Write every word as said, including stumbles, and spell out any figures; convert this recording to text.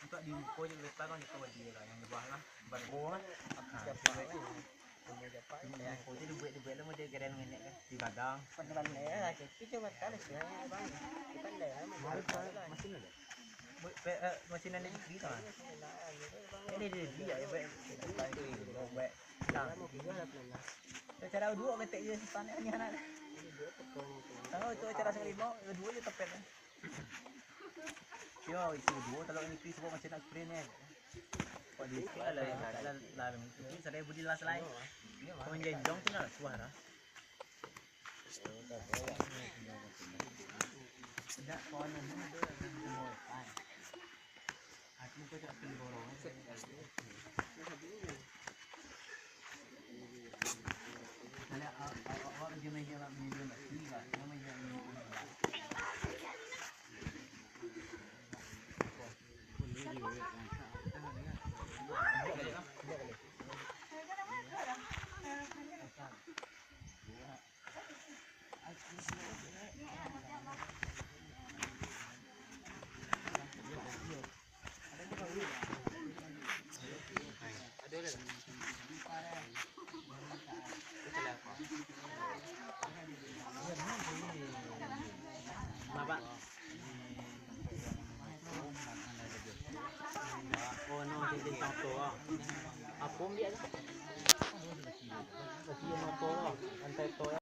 Untuak di muko je letak kan, itu dia lah, yang di bawah lah. Ban. Oh, kan? Ah, di muko je dibuek-dibuek lah, model gadang nenek kan. Di gadang. Pandai-pandai lah, tapi dia makan lah, siang, bang. Dia pandai lah, makan lah. Buek, pe-, eh, macam mana di sini, kan? Ini dia, dia, ya, buek. Buek. Nah. Cara dua ketek je, setan ni anak. Oh, itu cara sekali mau, dua je tepet. Yo, isi duo, kalau ini pi sebab macam nak sprint ni. Kok di sini lah, lah, lah, lah, ini saya budi las lain. Kau menjenjong tu lah, suara. Tidak, kau anu ni tu, anu ni. Aku kau tak perlu borong. Bapak. Oh, no, cincin satu, ah. Apa ambil tu? Tapi yang motor, ah. Lantai tu, ya.